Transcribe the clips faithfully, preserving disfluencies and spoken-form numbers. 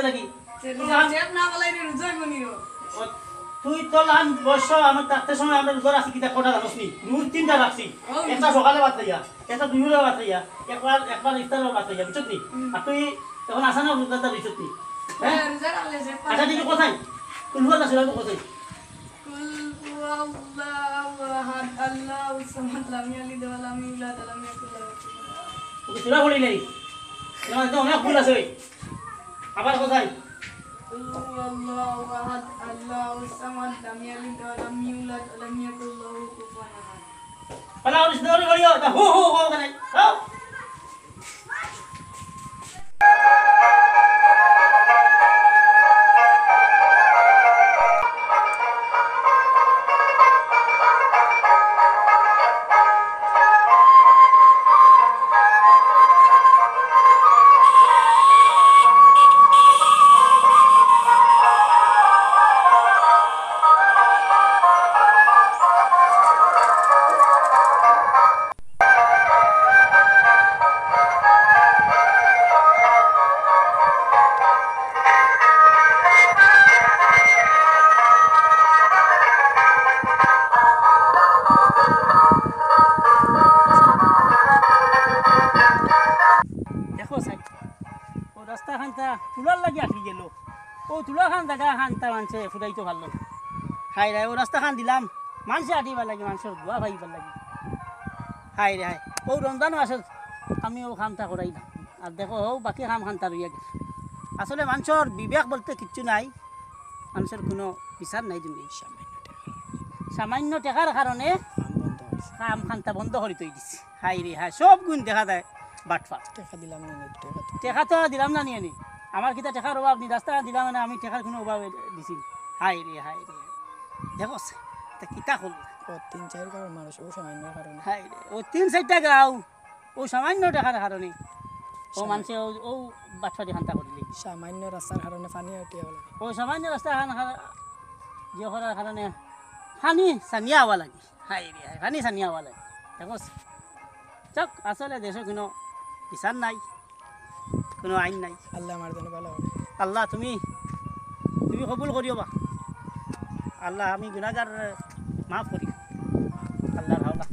নাকি? সে রোজা শেষ না বলাই রে, রোজাই বনি রো। ও, তুই তো লান বর্ষ, আমি থাকতে সময় আমরা রোজা রাখছি কিতা কটা জানোস নি? রোজ তিনটা রাখছি। ও। একটা সকালে ভাত খাইয়া, একটা দুপুরে ভাত খাইয়া, একবার, একবার ইফতারে ভাত খাইয়া, বুঝছত নি? হুম। আর তুই এখন আসা না রোজাদার, বুঝছত নি? হ্যাঁ? হ্যাঁ, রোজা রাখলে যে আচ্ছা, ঠিক আছে, কোথায়? তুই রোজা রাখছিস, আমি কোথায়? কুল হুয়াল্লাহু আহাদ, আল্লাহুস সামাদ, লাম ইয়ালিদ ওয়া লাম ইউলাদ ওয়া লাম ইয়াকুল লাহু কুফুয়ান আহাদ। ওকে সুরা পড়ি নাই। তোমার তো অনেক ভুল আছে ওই। আবার কোথায়? কুল হুয়াল্লাহু আহাদ, আল্লাহুস সামাদ, লাম ইয়ালিদ ওয়া লাম ইউলাদ ওয়া লাম ইয়াকুল লাহু কুফুয়ান আহাদ। আল্লাহ, ওই সুরা পড়িও, তা হো, হো, হো, ওখানে। হো। দেখো সাইড, ও রাস্তা খানটা তুলার লাগি আটকি গেল। ও তুলা খান জাগা খানটা মানষে ফুটাইতো পারলো না। হায় রে, ও রাস্তা খান দিলাম মানষে আটিবার লাগি, মানষর দোয়া পাইবার লাগি। হায় রে হায়, ও রমজান মাসে আমি ও কামটা করাইলাম। আর দেখো, ও বাকি কাম খানটা রইয়া গেছে। আসলে মানষর বিবেক বলতে কিচ্ছু নাই, মানষর কোনো বিচার নাই দুনিয়াত। সামান্য টেকার কারণে কাম খানটা বন্ধ করি থই দিছে। হায় রে হায়, সব গুণ দেখা যায় বাটপার। টেকা দিলাম না, টেকা তো টেকা তো আর দিলাম না নিয়ে নি। আমার কিতা টেকার অভাব নি, রাস্তা দিলাম না, আমি টেকার কোনো অভাবে দিছি নি। হায় রে হায় রে, দেখো সে, তা কিতা করল? ও তিন চাইর গাঁওর মানুষ, ও সামান্য কারণে। হায় রে, ও তিন চাইরটা গাঁও, ও সামান্য টেকার কারণে, ও সামান্য। মানষে ও, ও বাটপারি খানটা করিলে। সামান্য রাস্তার কারণে পানি উঠিয়া গেল। ও সামান্য রাস্তা খান খা-, যে করার কারণে পানি সানিয়া আওয়া লাগে। হায় রে হায়, পানি সানিয়া আওয়া লাগে। দেখো, চক, আসলে দেশো কোনো বিচার নাই, কোনো আইন নাই। আল্লাহ আমার জন্য ভালো হবে। আল্লাহ, তুমি, তুমি কবুল করিও বা। আল্লাহ, আমি গুনাহগার, মাফ করি। আল্লাহর হাওলা।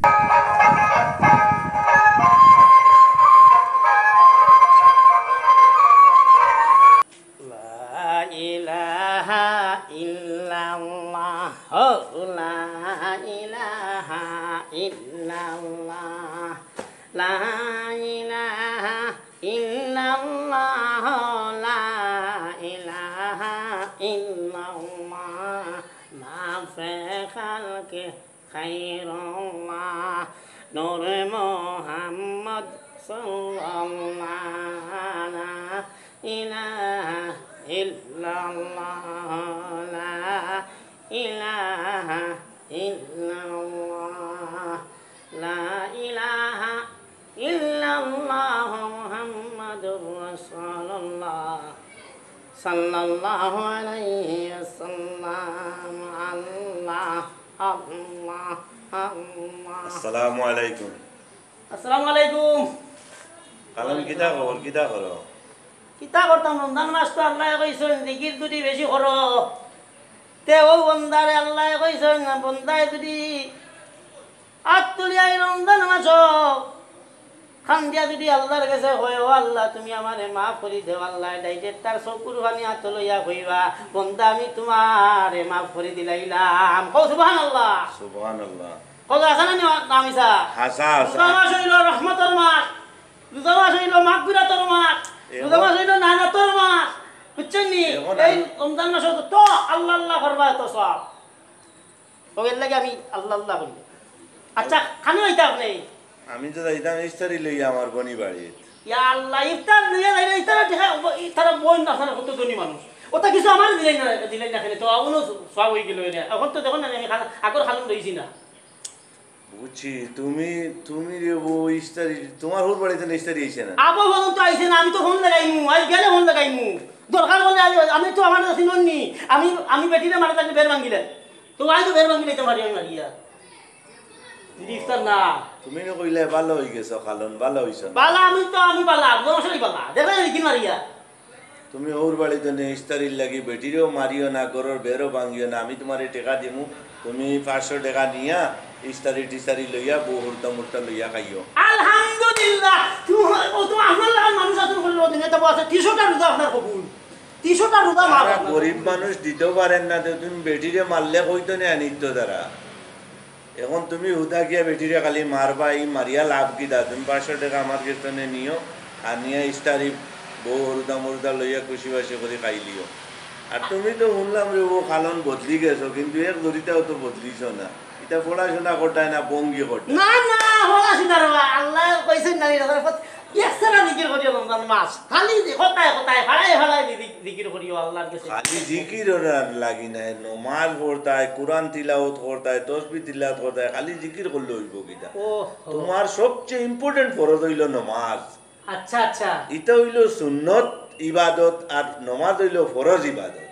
لا إله إلا الله، لا إله إلا الله، لا إله إلا الله، لا إله إلا الله، ما في خلقه خير الله، نور محمد صلى الله، لا إله إلا الله، لا إله إلا الله، لا إله إلا الله، محمد رسول الله، صلى الله عليه وسلم، الله আল্লাহ, আল্লাহ। আসসালামু আলাইকুম। আসসালামু আলাইকুম। কালাম, কিতা খবর, কিতা করো? কিতা করতাম, রমজান মাস তো আল্লায় কইছইন, জিকির দুটি বেশি করো। তে ও বন্দারে আল্লায় কইছইন, বন্দায় যদি আত তুলিয়া এই রমজান মাসো কান্দিয়া যদি আল্লার গেছে কয়, "ও আল্লাহ, তুমি আমারে মাফ করি দেও, আল্লায় direct তার চকুর পানি আতো লইয়া কইবা, 'বন্দা, আমি তুমারে মাফ করি দিলাইলাম।'" কও, "সুবহানাল্লাহ।" সুবহানাল্লাহ। কও, হাছা না নি, না মিছা? হাছা, হাছা। রোজা মাস অইলো রহমতর মাস, রোজা মাস অইলো মাগফিরাতর মাস, রোজা মাস অইলো নাজাতর মাস, বুঝছইন নি? এই রমজান মাসো তো আল্লাহ আল্লাহ করবা, এত সওয়াব। অউ এরলাগি আমি আল্লাহ আল্লাহ করি। আচ্ছা, কানো যাইতা আপনে? আমি তো যাইতাম ইফতারি লইয়া আমার বইনর বাড়িত। ইয়া আল্লাহ, ইফতার লইয়া যাইরা, ইফতার টেকা, তারা বইন আপনারা কত ধনী মানুষ। অতা কিছু আমারে দিলাইন না, দিলাইন না কেনে, তো অগুলো সওয়াব অইগেলো অনে। অখন তো দেখইন না, আমি খালা-, আগর কালাম রইছি না। বুঝছি, তুমি, তুমি রে বউ ইফতারি, তুমার হউর বাড়িত ইফতারি আইছে না? আবো ফোন তো আইছে না, আমি তো ফোন লাগাইমু, আইজ গেলে ফোন লাগাইমু। দরকার অইলে আইজ, আমি তো আমার কাছে নন নি, আমি, আমি বেটিরে মারা থাকলে বের ভাঙ্গিলে। তো আইজ তো বের ভাঙ্গিলে তো মারি আমি মারিয়া। যদি ইফতার না। তুমি না কইলে ভালা অইগেছো, কালাম ভালা অইছো না। ভালা আমি তো আমি ভালা, রোজা মাসেই ভালা। দেখো না কি মারিয়া। তুমি হউর বাড়িত নে ইস্তারির লাগি বেটিরেও মারিও না, ঘরর বেড়ও ভাঙ্গিও না, আমি তুমারে টেকা দিমু, তুমি পাঁচশো টেকা নিয়া ইস্তারি টিস্তারি লইয়া বউ হুরুতা মুরুতা লইয়া খাইও। আলহামদুলিল্লাহ। তুমি, ও তো আপনার লাখান মানুষ আছইন করলো দিনে, তবু আছে তিরিশটা রোজা আপনার কবুল, তিরিশটা রোজা মাফ তারা আপনার। গরিব মানুষ দিতেও পারেন না, তো তুমি বেটিরে মারলে কইতো নে আনিত তারা। এখন তুমি হুদা গিয়া বেটিরে খালি মারবা, ই মারিয়া লাভ কিতা? তুমি পাঁচশো টেকা আমার গেছ থনে নিও, আর নিয়া ইস্তারি বউ হুরুতা মুরুতা লইয়া খুশি বাসি করি খাইলিও। আর তুমি তো হুনলাম রে, ও কালন বদলি গেছো, কিন্তু এক জুড়িটাও তো বদলিছো না। ইতা পড়াশোনা করতায় না, ভঙ্গি করতায়। না, না, পড়াশোনা রে বা, আল্লায় কইছইন না, এরকম এক ছাড়া জিকির করিও রমজান মাস। খালি যে কথায় কথায়, ফাড়ায় ফাড়ায় জি-, জিকির করিও আল্লাহর গেছে। খালি জিকির ওরার লাগি নায়, নমাজ পড়তায়, কোরআন তিলাওত করতায়, তসবি তিলাওত করতায়, খালি জিকির করলে অইবো কিতা? ও, ও। তুমার সবচেয়ে important ফরজ অইলো নমাজ। আচ্ছা, আচ্ছা। ইটা অইলো সুন্নত ইবাদত, আর নমাজ অইলো ফরজ ইবাদত।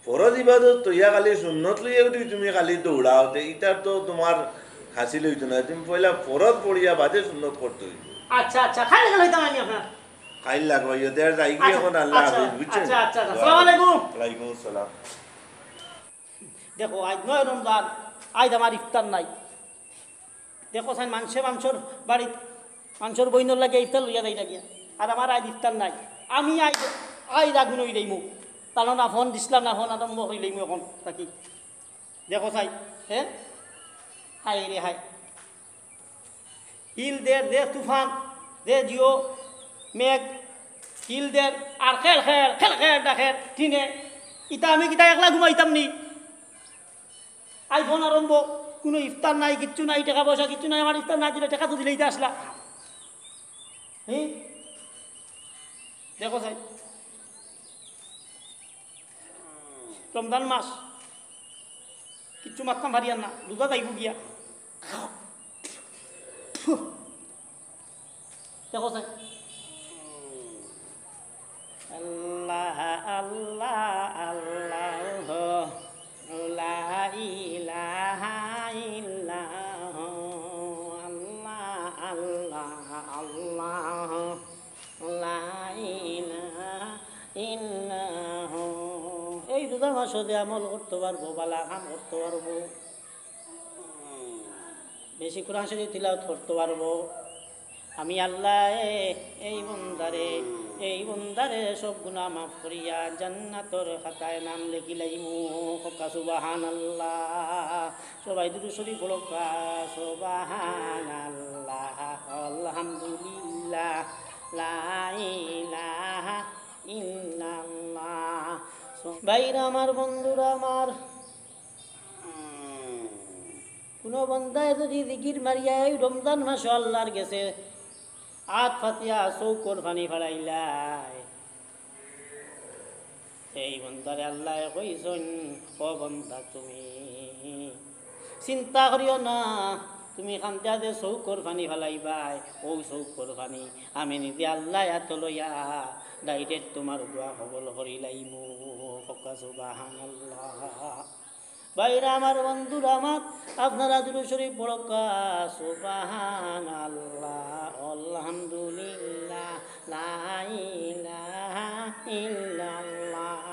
ফরজ ইবাদত থইয়া খালি সুন্নত লইয়া যদি তুমি খালি দৌড়াও, তে ইতার তো তুমার হাসিল অইতো না। তুমি পয়লা ফরজ পড়িয়া বাদে সুন্নত করতে অইবো। আচ্ছা, আচ্ছা, খাইল লাগাইতাম আমি আপনার। খাইল লাগাইও, তে আর যাইগি আচ্ছা, এখন, আল্লাহ আচ্ছা, হাফিজ, বুঝছইন? আচ্ছা, আচ্ছা, আচ্ছা। আসসালামু আলাইকুম। ওয়ালাইকুম আসসালাম। দেখো, আইজ নয় রমজান, আইজ আমার ইফতার নাই। দেখো চাইন, মানষে মানষর বাড়িত, মানষর বইনর লাগিয়া ইফতার লইয়া যাইরা গিয়া, আর আমার আইজ ইফতার নাই। আমি আইজ, আইজ আগুন অইলাইমু। তানো না ফোন দিছলাম না, ফোন আরম্ভ অইলাইমু এখন থাকি। দেখো চাই, হে? হায় রে হায়। হিল দের, দে তুফান, দে জিও মেঘ, হিল দের, আর খেল খেল, খেল খেল ডাকের টিনে। ইতা আমি কিতা একলা ঘুমাইতাম নি? আইজ ফোন আরম্ভ, কুনু ইফতার নাই, কিচ্ছু নাই, টেকা পয়সা কিচ্ছু নাই, আমার ইফতার না দিলে টেকা তো দিলেই তো আসলা। হি? দেখো চাই। রমজান মাস, কিচ্ছু মাততাম পারিয়ার না, রোজা যাইবো গিয়া। দেখো চাই। আল্লাহ, আল্লাহ, আল্লাহ, লা ইলাহা ইল্লাহু, আল্লাহ, আল্লাহ, আল্লাহ, লা ইলাহা ইল্লাহু। এই রোজা মাসো যে আমল করতো পারবো, বালা কাম করতো পারবো, বেশি কোরআন শরীফ তিলাওত করতো পারবো। আমি আল্লায় এই বন্দারে, এই বন্দারে সব গুনাহ মাফ করিয়া জান্নাতর খাতায় নাম লেখিলাইমু। কউক্কা সুবহানাল্লাহ। সবাই দুরূদ শরীফ পড়উক্কা। সুবহানাল্লাহ, আলহামদুলিল্লাহ, লা ইলাহা ইল্লাল্লাহ। ভাইরা আমার, বন্ধুরা আমার, কুনু বন্দায় যুদি জিকির মারিয়া এই রমজান মাসো আল্লার গেছে আত পাতিয়া চউখর পানি ফালাইলায়, এই বন্দারে আল্লায় কইছইন, "ও বন্দা, তুমি চিন্তা করিও না, তুমি কান্দিয়া যে চউখর পানি ফালাইবায়, অউ চউখর পানি আমি নিজে আল্লায় আতো লইয়া direct তুমার দোয়া কবুল করিলাইমু।" কউক্কা সুবহানাল্লাহ। ভাইরা আমার, বন্ধুরা আমার, আপনারা দুরূদ শরীফ পড়উক্কা। সুবহানাল্লাহ, আলহামদুলিল্লাহ, লা ইলাহা ইল্লাল্লাহ,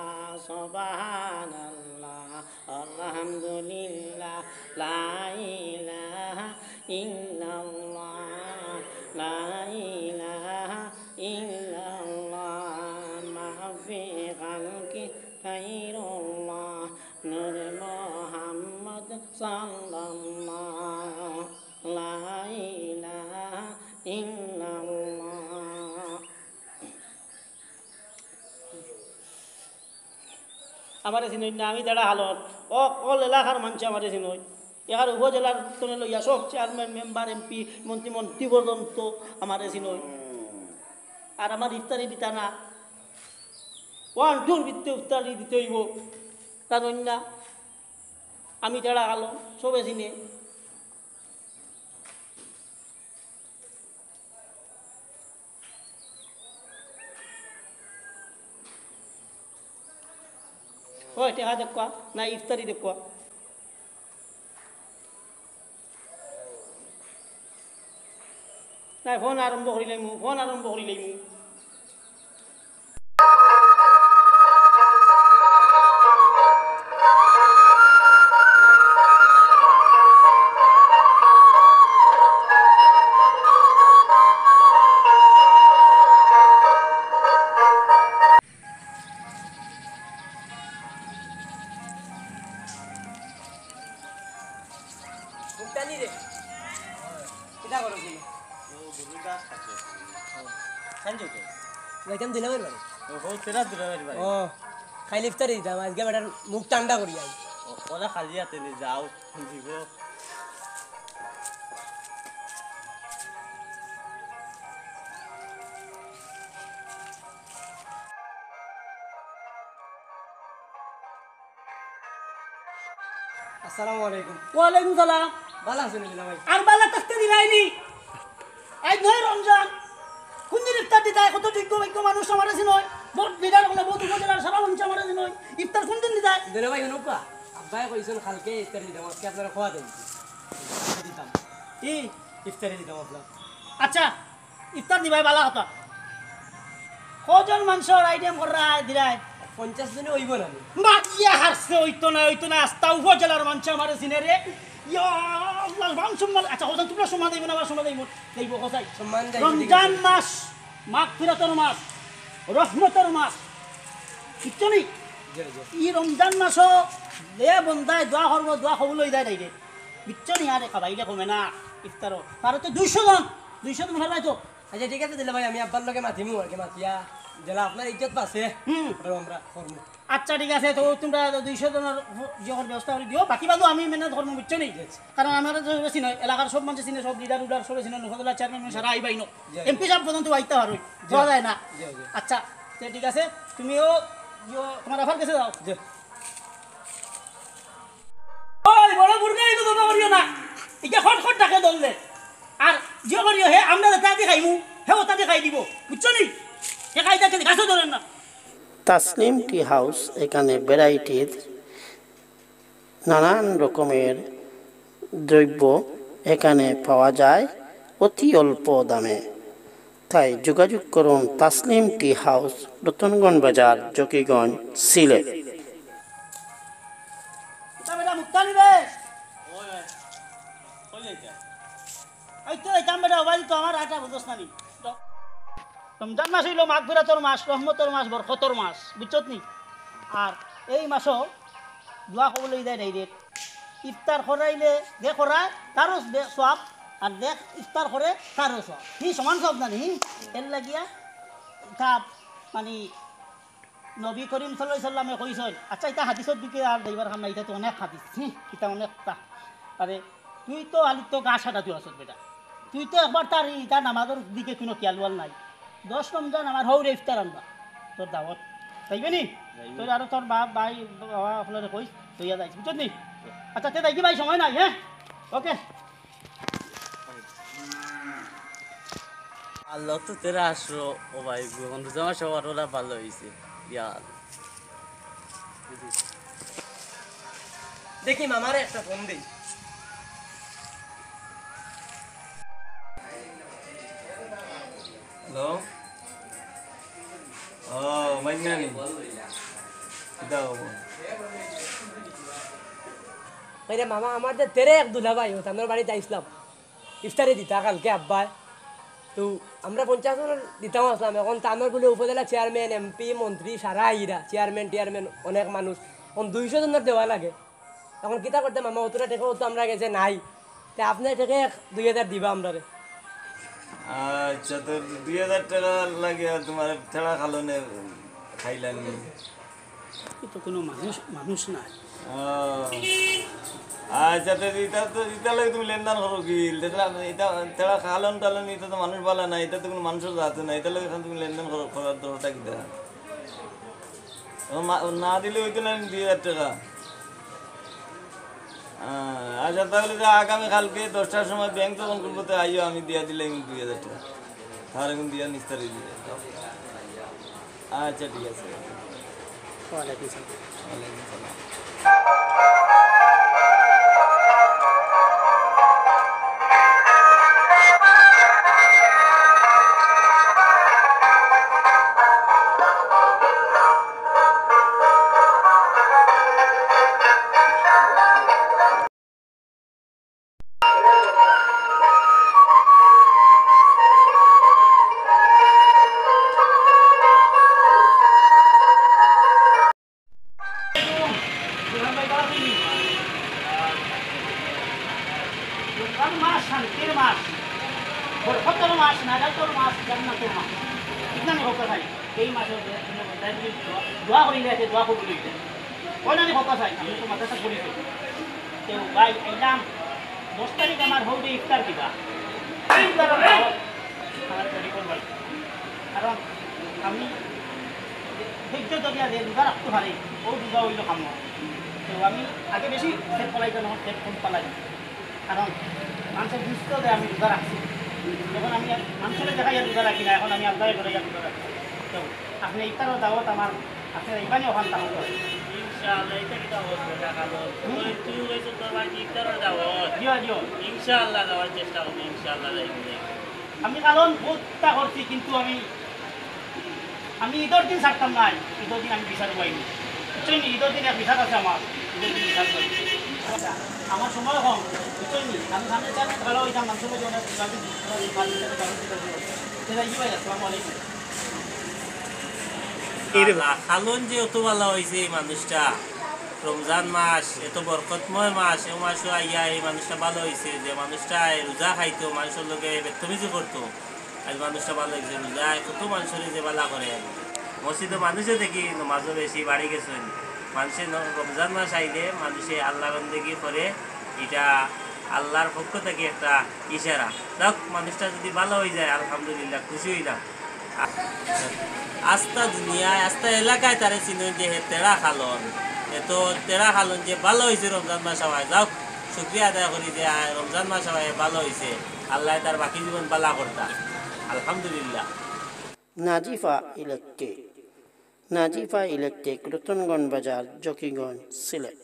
সুবহানাল্লাহ, আলহামদুলিল্লাহ, লা ইলাহা ইল্লাল্লাহ, লা ইলাহা ইল্লাল্লাহ, মা ফি খালকি গায়রুল্লাহ, নূর মুহাম্মদ সাল্লাল্লাহ, লা ইলাহা ইল্লাল্লাহ। আমারে চিনইন না, আমি তেড়া হালর। অকল এলাকার মানষে আমারে চিনইন। এখান উপজেলার তনে লইয়া সব চেয়ারম্যান, মেম্বার, এমপি, মন্ত্রী, মন্ত্রী পর্যন্ত আমারে চিনইন। আর আমার ইফতারি দিতা না, ওয়ান টুর ভিতরে ইফতারি দিতে অইবো। জানইন না, আমি তেড়া হালর, সবে চিনে। ওই, টেকা দেখবা, না ইফতারি দেখবা। না, ফোন আরম্ভ করিলাইমু, ফোন আরম্ভ করিলাইমু। খান যাইতে? যাইতাম দুলাভাইর বাড়ি। ও, ও, তেরা দুলাভাইর বাড়ি। ও, খাইলে ইফতারি দিতাম, আজকে বেটার মুখ ঠান্ডা করি আই। ও, ওরা খালি হাতে নি যাও, দিব। আসসালামু আলাইকুম। ওয়ালাইকুম সালাম। ভালা আছইন নি দুলাভাই? আর ভালা থাকতে দিলাইনি। আইজ নয় রমজান। কুনদিন ইফতার দিতায়? কত যোগ্য বিজ্ঞ মানুষ আমারে চিনইন। বহুত লিডার অকলে, বহুত উপজেলার সারা মানুষ আমারে চিনইন। ইফতার কুনদিন দিতায়? দুলাভাই, হুনউক্কা। আব্বায় কইছইন কালকে ইফতার দিতাম, আজকে আপনারে খোয়া দিতাম। কি? ইফতারি দিতাম আপনার। আচ্ছা, ইফতার দিবায় ভালা কথা। কয়জন মানষর আইটেম কররায় দিরায়? পঞ্চাশ জনে অইবো না নি? মাতিয়া হারছে, অইতো না, অইতো না। আস্তা উপজেলার মানষে আমারে চিনে রে। ইয়া আল্লাহ, মান সম্মান। আচ্ছা, কয়জন তুমরা সম্মান দিবায় না, আমার সম্মান দিবায়? দিবায়, কও চাই। সম্মান দেয়, রমজান মাস, মাগফিরাতর মাস, রহমতর মাস। বুঝছো নি? জি, জি। ই রমজান মাসো যে বন্দায় দোয়া করবো, দোয়া কবুল অই যায় direct। বুঝছো নি? আরে খাবাইলে কমে না ইফতারো। তারও তো দুইশো জন, দুইশো জন খাবাই তো। আচ্ছা, ঠিক আছে, দিলে ভাই, আমি আব্বার লগে মাতিমু আর কি, মাতিয়া যেলা আপনার ইজ্জত বাঁচে, হুম। ওটা আমরা করমু। আচ্ছা, ঠিক আছে, তো তুমরা দুইশো জনর যখন ব্যবস্থা করি দিও, বাকি বাদও আমি manage করমু, বুঝছো নি? জি, জি। কারণ আমরা তো বেশি নয়, এলাকার সব মানুষ চিনে, সব লিডার উডার সব চিনে, নফাদুল্লাহ চেয়ারম্যান সারা আইবাই ন। জি, জি। এমপি সাহেব পর্যন্ত আইতে পারো, জি। পাওয়া যায় না। জি, জি। আচ্ছা, তে ঠিক আছে, তুমিও ইয়ো, তোমার আফার কাছে যাও। জি। ওই বড় মুরগা, এই তো বাবা করিও না। ইটা খট খট ডাকে ধরলে। আর জিও করিও, হে আমরা যেটা দিয়ে খাইমু, হে ওটা দিয়ে খাই দিব। বুঝছো নি? হে খাইতে আছে, গাছও ধরেন না। তাসলিম টি হাউস, এখানে ভ্যারাইটির নানান রকমের দ্রব্য এখানে পাওয়া যায় অতি অল্প দামে। তাই যোগাযোগ করুন তাসলিম টি হাউস, রতনগঞ্জ বাজার, জকিগঞ্জ, সিলেট। কিতা বেটা মুক্তানি রে? ওই, ওই। কই যাইতা? এই তো যাইতাম বেটা, ওবায়দি তো আমার আটা বুঝছ না নি? তো রমজান মাস অইলো মাগফিরাতর মাস, রহমতর মাস, বরকতর মাস, বুঝছত নি? আর এই মাসো দোয়া কবুল অই যায় direct। ইফতার করাইলে যে করায় তারও বে-, সওয়াব, আর যে ইফতার করে তারও সওয়াব। হি সমান সওয়াব না নি? হি? এর লাগিয়া ইটা মানে নবী করিম সাল্লাল্লাহু আলাইহি সাল্লামে কইছইন। আচ্ছা, ইটা হাদিসর দিকে আর যাইবার কাম নাই, ইটা তো অনেক হাদিস, হি, ইটা অনেকটা। আরে, তুই তো আলিত তো গা সাদা তুই আসত বেটা। তুই তো একবার তার ইটা নামাজর দিকে কোনো খেয়াল ওয়াল নাই। দশ রমজান আমার হউরে ইফতার আনবা। তোর দাওয়াত। যাইবে নি? যাইবে। তোর আরো তোর বাপ, ভাই, বাবা, আপনারে কইস, লইয়া যাইস। বুঝছত নি? আচ্ছা, তে যাই কি ভাই, সময় নাই, হ্যাঁ? ওকে। আল্লাহ তো তেরা আসলো, ও ভাই, বন্ধু জামা সবার ওরা ভালো হইছে। ইয়া। দেখি মামারে একটা ফোন দেই। হ্যালো? ও, মাইন্না নি? কিতা খবর? এই রে মামা, আমার যে তেরে এক দুলাভাই, ও তানোর বাড়িত আইছলাম। ইফতারি দিতা কালকে আব্বায়। তো আমরা পঞ্চাশ জনর দিতাম আছলাম, এখন তানোর বুলে উপজেলা চেয়ারম্যান, এমপি, মন্ত্রী, সারা আইরা, চেয়ারম্যান, টেয়ারম্যান, অনেক মানুষ। এখন দুইশো জনর দেওয়া লাগে। এখন কিতা করতাম মামা, অতটা টেকাও তো আমরার গেছে নাই। তে আপনে টেকা এক দুই হাজার দিবা আমরারে। আচ্ছা, তো দুই হাজার টেকা লাগে আর তোমার ঠেলা খালনে খাইলানি। ই তো কোনো মানুষ, মানুষ না। ও। আচ্ছা, তো ইটা তো, ইটা লাগে তুমি লেনদেন করো কি? ইটা তো, ইটা, ঠেলা খালন টালন, ইটা তো মানুষ বালা না, ইটা তো কোনো মানুষর জাত না, ইটা লাগে তুমি লেনদেন করো, করার দরকার কিতা? ও মা-, ও না দিলে অইতো না নি দুই হাজার টেকা? আহ, আচ্ছা, তাহলে যে আগামী কালকে দশটার সময় ব্যাংক যখন খুলবো, তো আইও, আমি দিয়া দিলাম দুই হাজার টেকা। তাহলে এখন দিয়া নিস্তারি দিয়ে। আচ্ছা, ঠিক আছে। ওয়ালাইকুম সালাম। ওয়ালাইকুম সালাম। মাস জান্নাতুল মাস। ইখান আমি কথা চাই, এই মাসে দোয়া করিলে আছে, দোয়া কবুল অইছে। ওখান আমি কথা চাই, আমি তো মাদ্রাসা পড়ি তো। তো ভাই, আইলাম, দশ তারিখ আমার হউরে ইফতার দিবা। এই ইফতার আমার তৈরি করবাই। কারণ আমি ধৈর্য ধরিয়া যে রোজা রাখতে পারি, ও রোজা অইল কাম। তো আমি আগে বেশি পেট ফালাইতাম, এখন পেট কম ফালাই। কারণ মানষে বুঝতো যে আমি রোজা রাখছি। যখন আমি মানষরে দেখাইয়া রোজা রাখি না, এখন আমি আল্লাহরে ডরাইয়া রোজা রাখছি। তো আপনে ইফতারর দাওয়াত আমার, আপনে ইবানি ওখান তাহলে। ইনশাআল্লাহ, ইটা কিতা অবস্থা, টাকা লো। হুম। তুই, তুই কইছস তোর বাড়িত ইফতারর দাওয়াত। জিও, জিও। ইনশাআল্লাহ, যাওয়ার চেষ্টা করবো, ইনশাআল্লাহ, যাইবো, যাইবো। আমি কারণ বহুত তা করছি, কিন্তু আমি আমি ইদর দিন ছাড়তাম নায়, ইদর দিন আমি বিচার পাইনি। বুঝছইন নি? ইদর দিন এক বিচার আছে আমার, ইদর দিন বিচার পাইনি। আমার সময় কম, বুঝছইন নি? আমি সামনে চার ভালো অইতাম, মানুষের মধ্যে অনেক ভালো অইতাম। সেটা কি ভাই, আসসালামু আলাইকুম। আল্লাহ, খালন যে অত ভালা অইছে এই মানুষটা, রমজান মাস, এত বরকতময় মাস, এ মাসও আইয়া এই মানুষটা ভালা অইছে, যে মানুষটা রোজা খাইতো, মানুষর লগে বদতমিজি করতো, আজ মানুষটা ভালা অইছে, রোজায় কত মানষরে যে ভালা করে। মসজিদো মানষে দেখি নমাজো বেশি বাড়ি গেছইন। মানষে ন-, রমজান মাস আইলে মানষে আল্লাহ বন্দেগি করে, ইটা আল্লাহর পক্ষ থাকি একটা ইশারা। যাউক, মানুষটা যুদি ভালা অইযায়, আলহামদুলিল্লাহ, খুশি অইলাম। আ-, আস্তা দুনিয়ায়, আস্তা এলাকায় তারে চিনইন যে হে তেড়া খালন। এ তো তেড়া খালন যে ভালা অইছে রমজান মাস আওয়ায়। যাউক, শুকরিয়া আদায় করি যে আ, রমজান মাস আওয়ায় ভালা অইছে। আল্লায় তার বাকি জীবন ভালা করতা। আলহামদুলিল্লাহ। নাজিফা ইলেকট্রিক। নাজিফা ইলেকট্রিক, রতনগঞ্জ বাজার, জকিগঞ্জ, সিলেট।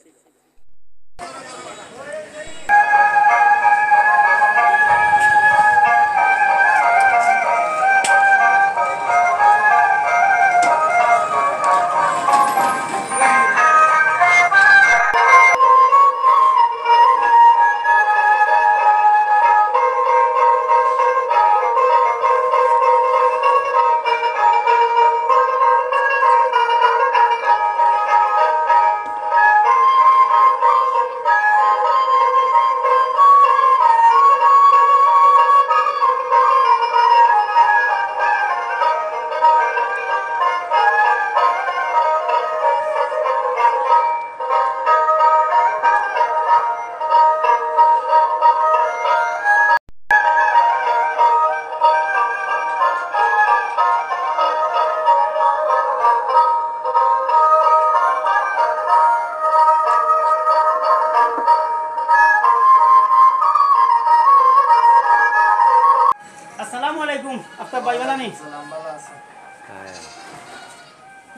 আসসালামু আলাইকুম, আফতাব ভাই, ভালা নি? সালাম, ভালা আছি।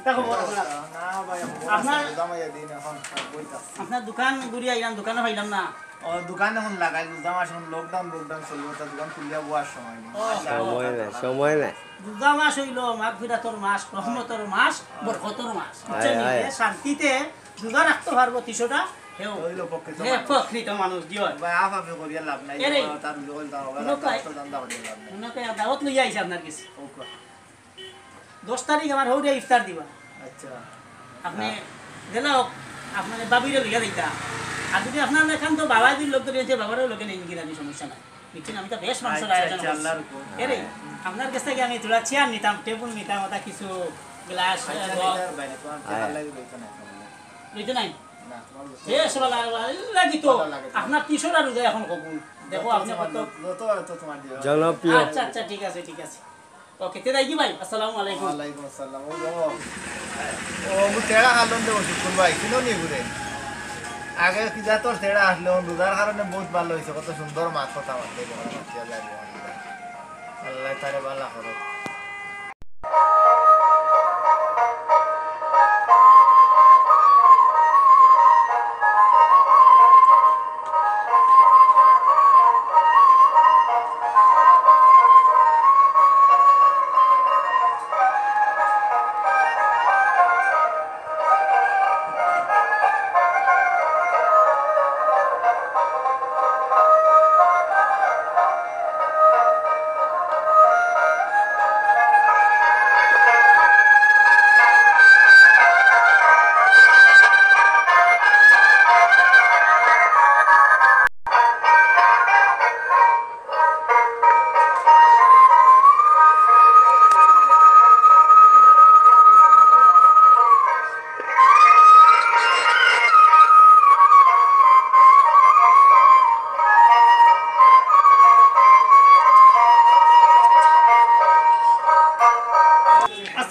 ইতা খবর আপনার? না ভাই, খবর আছে, আপনার, রোজা মাইয়া দিন এখন, বইতা। আপনার দোকান ঘুরি আইলাম, দোকানো পাইলাম না। ও, দোকান এখন লাগাইল, রোজা মাস এখন lockdown, lockdown চলবো, তা দোকান খুলিয়া বওয়ার সময় নাই। ও। সময় নাই, সময় নাই। রোজা মাস অইলো মাগফিরাতর মাস, রহমতর মাস, বরকতর মাস। বুঝছইন নি? আয়, আয়। যে শান্তিতে রোজা রাখতো পারবো তিশোটা, হেও, অইলো প্রকৃত হে মানুষ। প্রকৃত মানুষ, জি অয়। ভাই, আফাফি করিয়া লাভ নাই, এরে, তার রোজা অইল, তার অইল, অন্য কয়, তার ধান্দা করিয়া লাভ নাই। অন্য কয় দাওয়াত লইয়া আইছে আপনার গেছে। ও কয়। দশ তারিখ আমার হউরে ইফতার দিবা। আচ্ছা। আপনে হ্যাঁ। গেলা হোক, আপনার ভাবিরে লইয়া দিতা। আর যুদি আপনার এখান তো বাবা যুদি লোক ধরে আছে, বাবারও লোকে নেই গিয়ে আমি সমস্যা নাই। বুঝছইন, আমি তো বেশ মাংস আচ্ছা, আয়োজন আচ্ছা, করছি। আল্লাহর হুকুম। এরে, হ্যাঁ। আপনার গেছ থাকি আমি থুড়া চেয়ার নিতাম, টেবুল নিতাম, ওটা কিছু গ্লাস, আচ্ছা, আহ, নিতে পারবে, তোমার যে হ্যাঁ। ভালো লাগে, ওইখানে আছে, ভালো লাগে। রইতো নাই? না, তোমার বেশ ভালো লাগে তো। ভালো লাগে তো। আপনার কিশোর আর উদয় এখন কখন? দেখো, যত আপনি তোমার, কত যত, যত তোমার দিয়ে। জনপ্রিয়। আচ্ছা, আচ্ছা, ঠিক আছে, ঠিক আছে। ওকে, তে যাই কি ভাই? আসসালামু আলাইকুম। ওয়ালাইকুম আসসালাম। ও বাবা। ও, ও তেড়া খালন দে বসে, কোন ভাই? কিনো নি ঘুরে? আগে কি যা তোর তেড়া আসলে, ও রোজার কারণে বহুত ভালো হইছে, কত সুন্দর মাত কথা মাতে, যখন মাতিয়া যায়, যখন যায়। আল্লাহ তারে ভালা করো।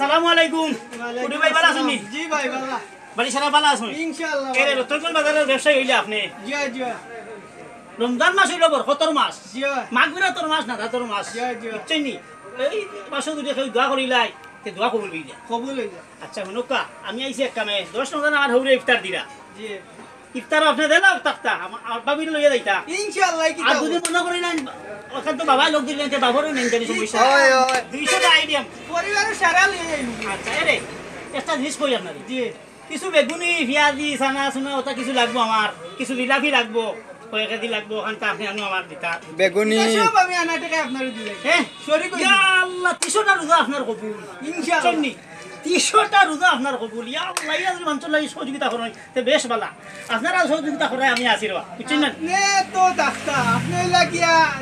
আসসালামু আলাইকুম। ওয়ালাইকুম কুটু ভাই, ভালা আছইন নি? আসসালাম। জি ভাই, ভালা। বাড়ি সারা ভালা আছইন? ইনশাআল্লাহ। এরে, রতনগঞ্জ বাজারর ব্যবসায়ী অইলা আপনে? জি, জি। রমজান মাস অইলো বরকতর মাস। জি। মাগফিরাতর মাস, নাজাতর মাস। জি, জি। বুঝছইন নি? এই মাসো যদি কেউ দোয়া করিলায়, তে দোয়া কবুল অইযায়। কবুল অইযায়। আচ্ছা, হুনউক্কা, আমি আইছি এক কামে, দশ রমজান আমার হউরে ইফতার দিরা। জি। ইফতার আপনে দিলা থাকতা, আমা-, আমার ভাবিরে লইয়া যাইতা। ইনশাআল্লাহ, কি আর থাকবো? যদি মনো করি না, অখান তো বাবায় লগ দিলা, তে বাবারেও নেইন জানি সমস্যা। অয়, অয়। দুইশো টা আইটেম। পরিবারর সারা লইয়া যাইমু। আচ্ছা, এরে, একটা জিনিস কই আপনারে। জি। কিছু বেগুনি, পিয়াজি, চানা, চুনা, ওটা কিছু লাগবো আমার। কিছু জিলাপি লাগবো, কয় কেজি লাগবো, অখানতা আপনে আনো আমার দিতা। বেগুনি। এটা সব আমি আনা টেকা আপনারে দিলাই। হ্যাঁ? শরিক অইছি। ইয়া আল্লাহ, তিশোটা রোজা আপনার কবুল। ইনশাআল্লাহ। বুঝছইন নি? তিশোটা রোজা আপনার কবুল। ইয়া আল্লাহ, ইয়া যদি মানুষর লাগি সহযোগিতা করইন, তে বেশ ভালা। আপনারা সহযোগিতা করায় আমি আছি রে বা। বুঝছইন না? আপনে তো ডাক্তার, আপনে লাগিয়া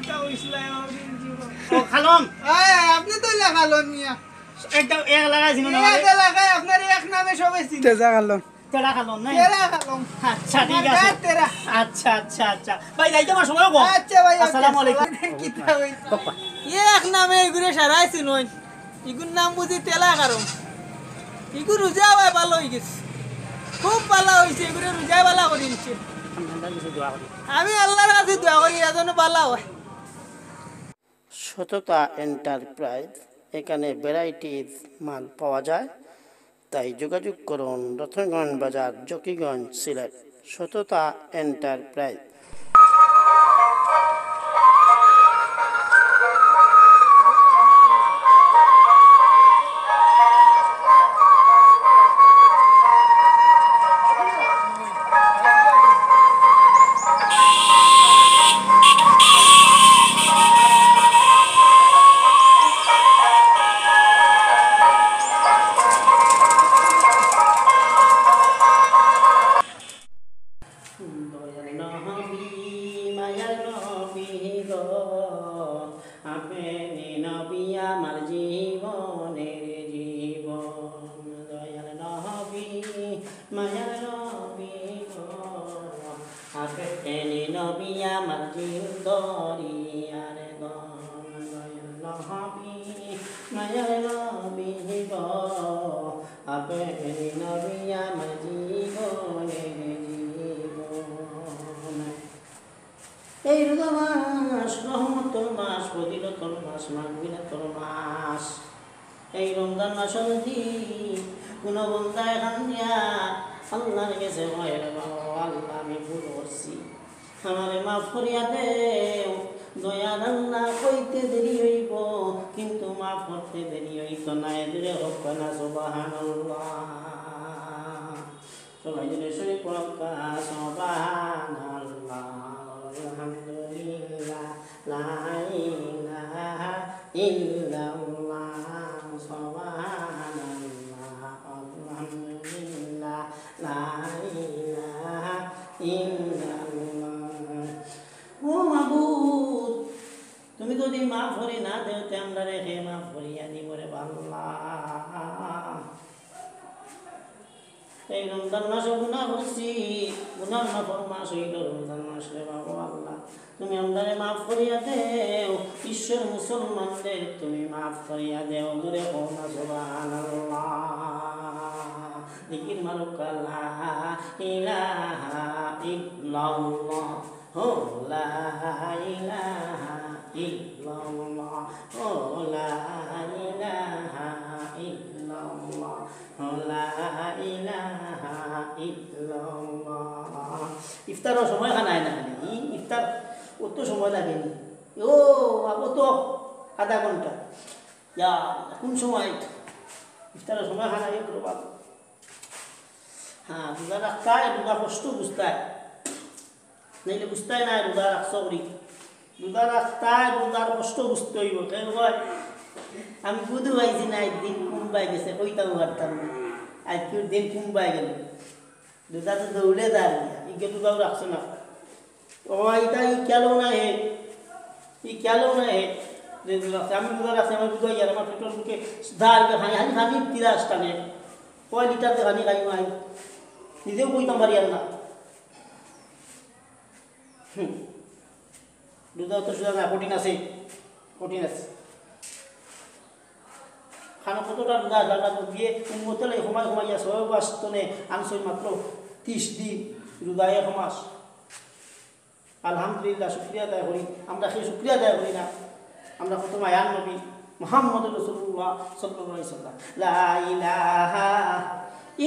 কিতা অইছিল আমার জীবন। ও, খালন। আয়, আয়, আপনে তো ইলা খালন মিয়া। একটা এক এলাকায় চিনো না এক আমারে? এলাকায় আপনার এক নামে সবাই চিনে। তেজা খালন। তেরা খালন, নাই? তেরা খালন। আচ্ছা, ঠিক আমার আছে। গায়ে তেরা। আচ্ছা, আচ্ছা, আচ্ছা। ভাই, যাইতে আমার সময় কম। আচ্ছা ভাই, ওকে, আসসালামু আলাইকুম। আসসালাম। কিতা অইছে? বাপ্পা। এক নামে ইগুরে সারাই চিনইন। ইগুর নাম বুঝি তেলা খালন। ইগু রোজা ভাই ভালা অইগেছে। খুব ভালা অইছে, ইগুরে রোজায় ভালা করি দিছে। আমি আল্লাহর কাছে দোয়া করি। আমি আল্লাহর কাছে দোয়া করি, এর যেন ভালা অয়। সততা এন্টারপ্রাইজ, এখানে ভ্যারাইটিজ মাল পাওয়া যায়, তাই যোগাযোগ করুন রতনগঞ্জ বাজার, জকিগঞ্জ, সিলেট। সততা এন্টারপ্রাইজ। দয়াল নবী, মায়ার নবী গো, আপনি নবী আমার জীবনের জীবন। দয়াল নবী, মায়ার নবী গো, আপনি নবী আমার জিন্দরিয়ার ধন। দয়াল নবী, মায়ার নবী গো, আপনি নবী আমার জীবনের জীবন। এই রোজা মাস রহমতর মাস, ফজিলতর মাস, মাগফিরাতর মাস। এই রমজান মাসো যদি কুনু বন্দায় কান্দিয়া আল্লাহর গেছে কয়, "রে বাবা, আল্লাহ, আমি ভুল করছি, আমারে মাফ করিয়া দেও।" দয়ার আল্লাহ কইতে দেরি অইবো, কিন্তু মাফ করতে দেরি অইতো নায়। জোরে কউক্কা না সুবহানাল্লাহ। সবাই জোরে শরীফ পড়উক্কা, সুবহানাল্লাহ, আলহামদুলিল্লাহ, লা ইলাহা ইল্লাল্লাহ, সুবহানাল্লাহ, আলহামদুলিল্লাহ, লা ইলাহা ইল্লাল্লাহ। ও মাবুদ, তুমি যদি মাফ করি না দেও, তে আমরারে কে মাফ করিয়া দিবো রে আল্লাহ? এই রমজান মাসো গুনা করছি, গুনার মাফর মাস অইলো রমজান মাস রে বাবা আল্লাহ। তুমি আমরারে মাফ করিয়া দেও, বিশ্বের মুসলমানদের তুমি মাফ করিয়া দেও। জোরে কও না সুবহানাল্লাহ। জিকির মারউক্কা, লা ইলাহা ইল্লাল্লাহ। ও লা ইলাহা ইল্লাল্লাহ, ও লা ইলাহা ইল্লাল্লাহ, ও লা ইলাহা ইল্লাল্লাহ। ইফতারর সময় খান আয় না খালি, ই ইফতার অত সময় লাগে নি? ও, আবো তো আধা ঘন্টা। ইয়া, কুন সময় ইফতারর সময় খান আয়, একটু বাদ। হ্যাঁ, রোজা রাখতায়, রোজার কষ্ট বুঝতায়। নাইলে বুঝতায় নায় রোজা রাখছো করি। রোজা রাখতায়, রোজার কষ্ট বুঝতে অইবো। কেউ কয়, "আমি বুধু পাইছি না, একদিন কুম্বায় গেছে, কইতাম পারতাম না। আজকের দিন কুম্বায় গেল।" রোজা তো দৌড়ে দাঁড়িয়ে, ইগে রোজাও রাখছে না। ও, ইটা ই খেয়ালও না হে, ই খেয়ালও না হে। যে রোজা রাখছে, আমি রোজা রাখছি, আমার বুধু ইয়ার, আমার পেটর মুখে দাঁড়িয়ে খানি, খানি, খানি তিরাস টানে। কয় লিটার যে খানি খাই মাই, নিজেও কইতাম পারি আর না। হুম। রোজা তো সোজা না, কঠিন আছে, কঠিন আছে। কতটা রোজা আল্লাহ তাআলা দিয়ে উম্মতে লাই কমাই কমাইয়া সওয়াব আসতনে আনছইন মাত্র ত্রিশ দিন রোজা এক মাস। আলহামদুলিল্লাহ, শুকরিয়া আদায় করি। আমরা কেউ শুকরিয়া আদায় করি না? আমরা কত মায়ার নবী মুহাম্মদুর রাসূলুল্লাহ সাল্লাল্লাহু আলাইহি ওয়াসাল্লাম। লা ইলাহা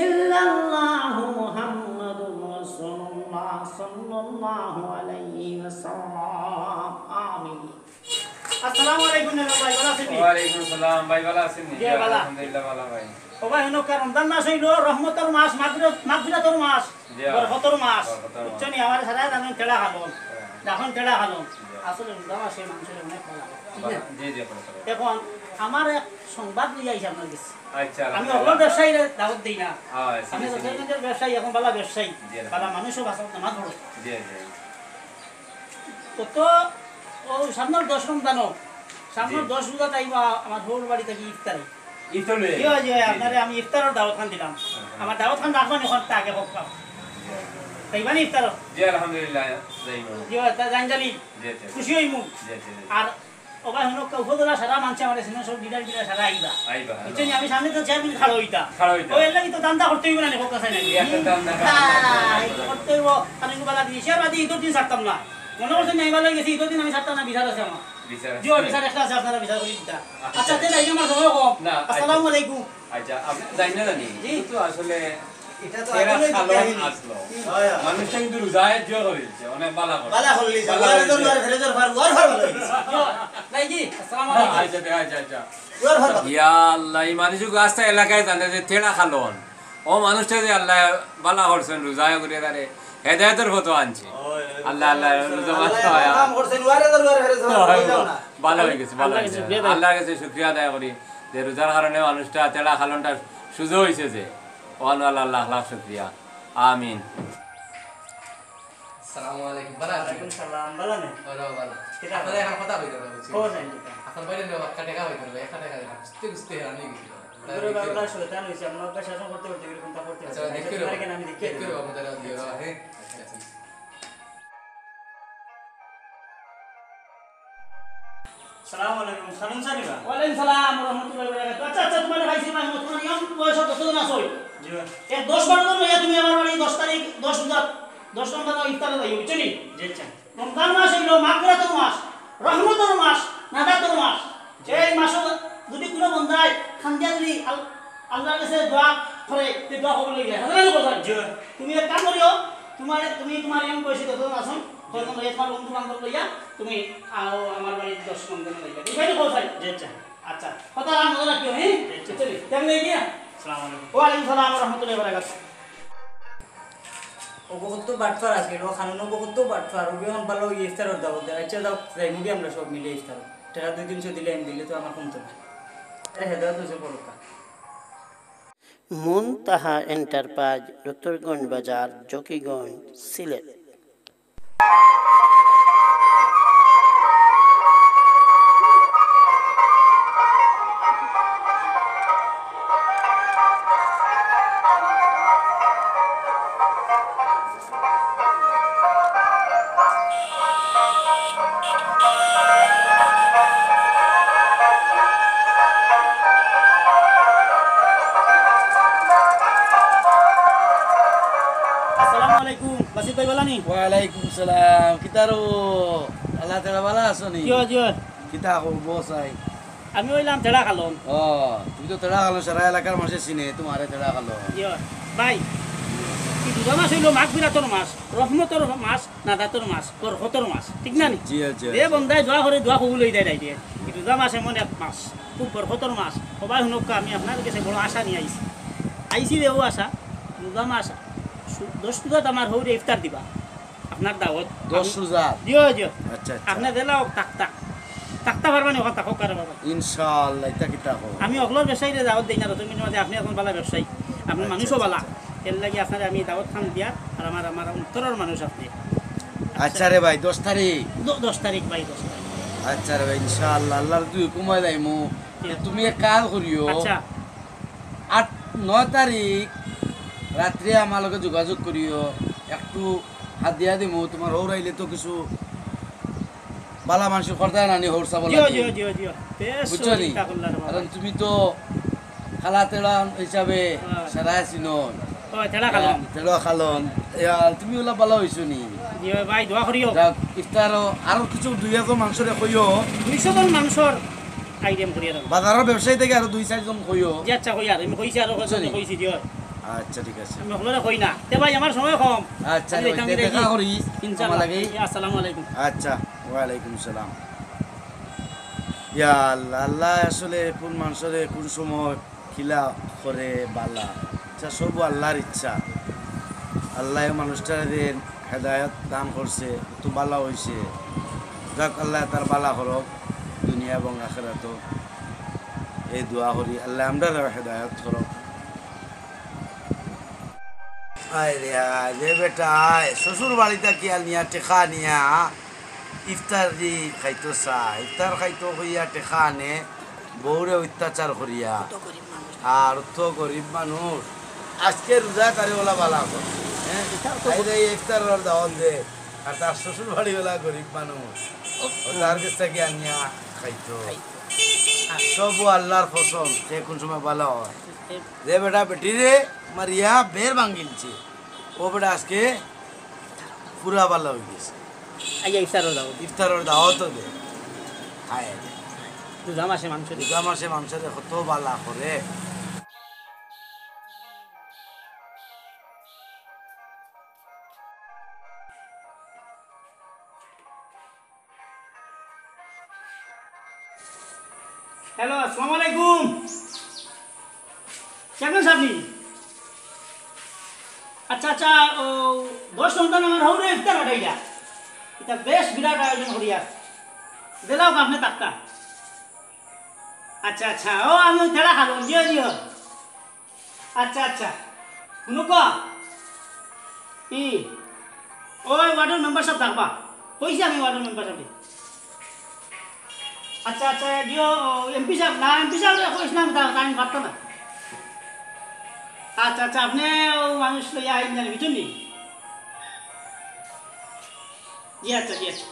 ইল্লাল্লাহু মুহাম্মাদুর রাসূলুল্লাহ সাল্লাল্লাহু আলাইহি ওয়াসাল্লাম। আমিন। আসসালামু আলাইকুম, ভাই, ভালা আছইন নি? ওয়ালাইকুম আসসালাম, ভাই, ভালা আছইন নি? জি, ভালা। আলহামদুলিল্লাহ, ভালা ভাই। ও ভাই, হুনো, কারণ রমজান মাস অইলো রহমতর মাস, মাগফিরাত-, মাগফিরাতর মাস, জি, বরকতর মাস। বরকতর মাস। বুঝছো নি? আমার সারা জানেন তেড়া খালন। হ্যাঁ। এখন তেড়া খালন। জি। আসলে রমজান মাসে মানুষের অনেক ভালা লাগে। ঠিক না? জি, জি, ভালা লাগে। এখন আমার এক সংবাদ লইয়া আইছি আপনার গেছে। আচ্ছা, আমি আলহামদুলিল্লাহ। অকল ব্যবসায়ীরে দাওয়াত দেই না। হ্যাঁ, জি, আপনি জি, জি। দক্ষিণগঞ্জের ব্যবসায়ী, এখন ভালা ব্যবসায়ী, জি, ভালা আলহামদুলিল্লাহ। মানুষও বাঁচা নামাজ পড়ো। জি, জি। তো, তো, ও সামনের দশ রমজানও, সামনের জি। দশ রোজা টাইম আমার হউর বাড়ি থাকি ইফতারি। ইফতার লইয়া জি, জি, জি, জি। আপনারে আমি ইফতারর দাওয়াত খান দিলাম। হ্যাঁ, হ্যাঁ। আমার দাওয়াত খান রাখবা নি ওখান আগে হোক। তাইবা নি ইফতার? জি, আলহামদুলিল্লাহ, যাইমু। জি, তা জান জানি। জি, জি। খুশি অইমু। জি, জি, জি। আর ও ভাই, হুনো, উপজেলা সারা মানষে আমার সিনে সব লিডার লিডার সারা আইবা। আইবা, বুঝছো নি? আইবা। আমি সামনে তো চেয়ারম্যান খাড়া অইতা। খাড়া অইতা। ও, এর লাগি তো দান্দা করতে অইবো না নি, কথা নাই। ই একটা দান্দা। হ্যাঁ, এই তো করতে অইবো। আমি তো বালা দিছি, আর বাদে ঈদর দিন ছাড়তাম না। মনে করছেন নি, আমি বালা গেছি, ঈদর দিন আমি ছাড়তাম না, বিচার আছে আমার। বিচার আছে। জি, বিচার একটা আছে, আপনারা বিচার করি দিতা। আচ্ছা। আচ্ছা, তে যাই, আমার সময় কম। না, আচ্ছা। আসসালামু আলাইকুম। আচ্ছা, আপনি জানি না জানি, জি। কিন্তু আসলে এটা তো তেরা আগেই খালন জানি। আসলো। হয়, হয়। মানুষটা কিন্তু রোজায় জোর হয়ে যাচ্ছে, অনেক বালা করে। বালা করলি, বালা জোয়ারে করলি। জোয়ারে ফেরে জোয়ার ফার, জোয়ার ফার ভালো হয়ে গেছে। নাই জি, আসসালামু আলাইকুম। আচ্ছা, আচ্ছা, আচ্ছা। জোয়ার ফার ভালো। ইয়া আল্লাহ, এই মানুষ আস্তা এলাকায় জানে যে তেরা খালন। ও মানুষটা যে আল্লাহ বালা করছেন, রোজায় করে তারে হেদায়েতর পথে আনছে। হয়, হয়। আল্লাহ, আল্লাহ, রোজা মাস আল্লাহ হয়। কাম করছেন, জোয়ারে জোয়ারে ফেরে জোয়ার হয়, ফার, হয়। না। বালা হয়ে গেছে, বালা আল্লাহর হয়েছে। কাছে শুকরিয়া আদায় করি। আল্লাহর কাছে শুকরিয়া আদায় করি যে রোজার কারণে মানুষটা তেরা খালনটা সুজা হইছে যে, ওয়ান আল্লাহ, লাখ লাখ শুকরিয়া। আমিন। আসসালামু আলাইকুম। ভালা আছেন? ওয়ালাইকুম সালাম। ভালা নি? ভালা, ভালা। কিতা আপনার খবর? এখন কথা হইতে পারে, বুঝছি? খবর নাই কিতা? আপনার বাইরে নেওয়া একটা টাকা হইতে পারে, একটা টাকা দিলাম। বুঝতে, বুঝতে হেরান হয়ে গেছিল। ঘরে বারো বার শয়তান হইছে, আপনার অভ্যাস শাসন করতে করতে এরকম তা করতে করতে। আচ্ছা, দেখতে পারবেন। আমি দেখতে দেখতে পারবেন। পারবেন। হ্যাঁ? আচ্ছা, আচ্ছা। সালাম আলাইকুম, সালাম সালিবা। ওয়ালাইকুম সালাম ওয়া রাহমাতুল্লাহি ওয়া বারাকাতুহু। আচ্ছা, আচ্ছা, তোমার ভাই, তোমার নিয়ম বয়স কত জন আছো? জি ভাই। এক দশ বারো জন লইয়া তুমি আমার বাড়ি দশ তারিখ, দশ রোজা, দশ রমজান ইফতারে যাইও, বুঝছো নি? জি, আচ্ছা। রমজান মাস অইলো মাগফিরাতর মাস, রহমতর মাস, নাজাতর মাস। জি। এই মাসো যদি কোনো বন্দায় খান্দিয়া যদি আল-, আল্লাহর কাছে দোয়া করে, তে দোয়া কবুল হয়ে যায়। হাজার হাজার বছর। জি। তুমি এক কাম করিও, তোমার, তুমি তোমার এমন বয়সী যতজন আছো, ততজন লইয়া তোমার বন্ধু বান্ধব লইয়া তুমি আও আমার বাড়িত দশ পনেরো জন লইয়া। বুঝাই তো কোথায়? জি, আচ্ছা। আচ্ছা, কথা আর মনে রাখিও, হ্যাঁ? জি, আচ্ছা। চলি, কেমন এই গিয়া? আসসালামু আলাইকুম। ওয়ালাইকুম সালাম ওয়া রাহমাতুল্লাহি ওয়া বারাকাতুহু। ও বহুত তো বাটফার আছে, ও খানুন ও বহুত তো বাটফার, ও এখন ভালো ইফতারর দাওয়াত দেয়। আচ্ছা, যাও, যাই মুভি আমরা সব মিলে ইফতার। টেকা দুই তিনশো দিলে আমি দিলে তো আমার কমতো না। আরে হেদায়ত হইছে বড়টা। মুনতাহা এন্টারপ্রাইজ, রতনগঞ্জ বাজার, জকিগঞ্জ, সিলেট। আসসালামু আলাইকুম, বাসিত ভাই, ভালা নি? ওয়ালাইকুম সালাম, কিতা রো? আল্লাহ তাআলা ভালা আছো নি? জি, জি। কিতা খবর, বস আই? আমি অইলাম তেড়া খালন। ও, তুমি তো তেড়া খালন, সারা এলাকার মানষে চিনে তোমারে তেড়া খালন। জি, ভাই, এই রোজা মাস অইলো মাগফিরাতর মাস, রহমতর মাস, নাজাতর মাস, বরকতর মাস, ঠিক না নি? জি, জি, যে জি। বন্দায় দোয়া করে, দোয়া কবুল অই যায় ডাইরেক্ট। এই রোজা মাস এমন এক মাস, খুব বরকতর মাস। সবাই হুনক্কা, আমি আপনার গেছে বড় আশা নিয়া আইছি। আইছি রে ও আশা, রোজা মাস, সু-, দশ রোজাত আমার হউরে ইফতার দিবা। আপনার দাওয়াত। দশ রোজা? জি, জি। আচ্ছা, আচ্ছা। আপনি দিলা হোক, তাক, তাক। তাকতা পারবা নি, ওখান তাকো কারে বাবা। ইনশাআল্লাহ, ইতা কিতা কও? আমি অকলর ব্যবসায়ীরে দাওয়াত দেই না, রতনগঞ্জর মাঝে আপনি এখন ভালা ব্যবসায়ী। আপনার আচ্ছা, মানুষও আচ্ছা, ভালা। আচ্ছা। এর লাগি আপনারে আমি দাওয়াত খান দিয়ার, আর আমার, আমার অন্তরর মানুষ আপনি। আচ্ছা রে ভাই, দশ তারিখ? দ-, দশ তারিখ ভাই, দশ তারিখ। আচ্ছা রে ভাই, ইনশাআল্লাহ, আল্লাহর দুই হুকুম অয় যাইমু। জি। তুমি এক কাজ করিও। আচ্ছা। আট, নয় তারিখ রাত্রে আমার লগে যোগাযোগ করিও, একটু হাদিয়া দিমু, তোমার হউর আইলে তো কিছু বালা মানষর খর্দায় নানি হউর ছাবল জি, লাগি। জি, জি, জি। বেশ বুঝছো নি? চিন্তা করলাম রে বাবা। কারণ তুমি তো আলা তেড়া হিসাবে হ্যাঁ। সারা আছি নয়। ও, তেড়া খালন। হ্যাঁ, তেড়া খালন। ইয়া, তুমি ওলা বালা অইছো নি? জি ভাই, দোয়া করিও। যাক, ইফতারও আরো কিছু দুই একজন মানুষরে কইও। দুইশো জন মানুষর আইটেম করিয়া দেবো। বাজারর ব্যবসায়ী থাকি আরো দুই চাইরজন কইও। জি আচ্ছা, কই আর। আমি কইছি আরো বুঝছো নি? কইছি, জি হয়। আচ্ছা, ঠিক আছে। আমি হকলরে কই না। তে ভাই, আমার সময় কম। আচ্ছা, আমি রে, যাইতাম, তে যাই। দেখা করি। ইনশাআল্লাহ। আমার লাগি। জি, আসসালামু আলাইকুম। আচ্ছা, ওয়ালাইকুম সালাম। ইয়া আল্লাহ, আল্লাহ আসলে কোন মানুষরে কোন সময় কিলা করে বালা। আচ্ছা, সব আল্লাহর ইচ্ছা। আল্লাহ মানুষটারে যে হেদায়ত দান করছে, তো বালা অইছে। যাক, আল্লাহ তার বালা করক, দুনিয়া এবং আখেরাতো। এই দোয়া করি, আল্লাহ আমরারেও হেদায়ত করক। আয় রে আয়, যে বেটা আয়, শ্বশুর বাড়ি থাকি আনিয়া টেকা নিয়া ইফতারি খাইতো চায়, ইফতার খাইতো কইয়া টেকা আনে, বউরে অত্যাচার করিয়া। কত গরিব মানুষ। আর তো গরিব মানুষ, আজকে রোজা তারে ওলা বালা কর, হ্যাঁ? ইফতার তো আইরে এই ইফতারর দাওয়াত দে, আর তার শ্বশুর বাড়ি ওলা গরিব মানুষ, ও তার কাছ থাকি আনিয়া খাইতো। খাইতো। আর সব আল্লাহর ফসল, সে কোন সময় বালা হয়? যে বেটা বেটিরে মারিয়া বের ভাঙ্গিলছে, ও বেটা আজকে পুরা বালা অই গেছে। আইয়া ইফতারর দাওয়াত। ইফতারর দাওয়াতও দে। হায় রে। রোজা মাসে মানুষরে। রোজা মাসে মানুষরে কত বালা করে। হ্যালো, আসসালামু আলাইকুম। চেয়ারম্যান সাহেব নি? আচ্ছা, আচ্ছা, ও, দশ রমজান আমার হউরে ইফতার পাঠাইলা। ইটা বেশ বিরাট আয়োজন করিয়া। দিলাও আপনে তাক্কা। আচ্ছা, আচ্ছা, ও, আমি তেড়া খালন, দিও, দিও। আচ্ছা, আচ্ছা। হুনো ক? ই, ওই ওয়ার্ডর মেম্বার সাব থাকবা। কইছি আমি ওয়ার্ডর মেম্বার সাবরে। আচ্ছা, আচ্ছা, দিও, এমপি সাব, না, এমপি সাবরে কইস না, আমি তা-, আমি পারতাম না। আচ্ছা, আচ্ছা, আপনে ও মানুষ লইয়া আইন জানি, বুঝছইন নি? জি আচ্ছা, জি আচ্ছা।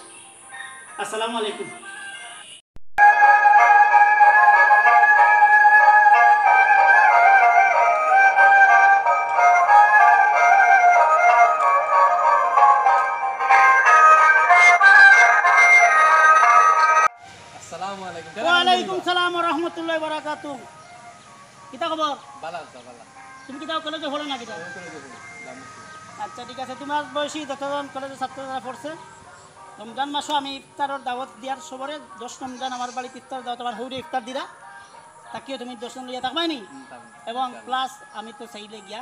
আসসালামু আলাইকুম। আসসালামু আলাইকুম। ওয়ালাইকুম সালাম ওয়া রাহমাতুল্লাহি ওয়া বারাকাতুহু। কিতা খবর? ভালা আছি, ভালা। তুমি কিতা কলেজো পড়ো না কিতা? আমি কলেজো পড়ি, জামুসি। আচ্ছা, ঠিক আছে, তুমার বয়সী যতজন কলেজর ছাত্র যারা পড়ছে, রমজান মাসো আমি ইফতারর দাওয়াত দিয়ার সবরে, দশ রমজান আমার বাড়িত ইফতার দাওয়াত, আমার হউরে ইফতার দিরা, থাকিও তুমি দশ জন লইয়া থাকবায় নি? হুম, থাকবো। এবং ইনশাআল্লাহ। প্লাস আমি তো চাইলে গিয়া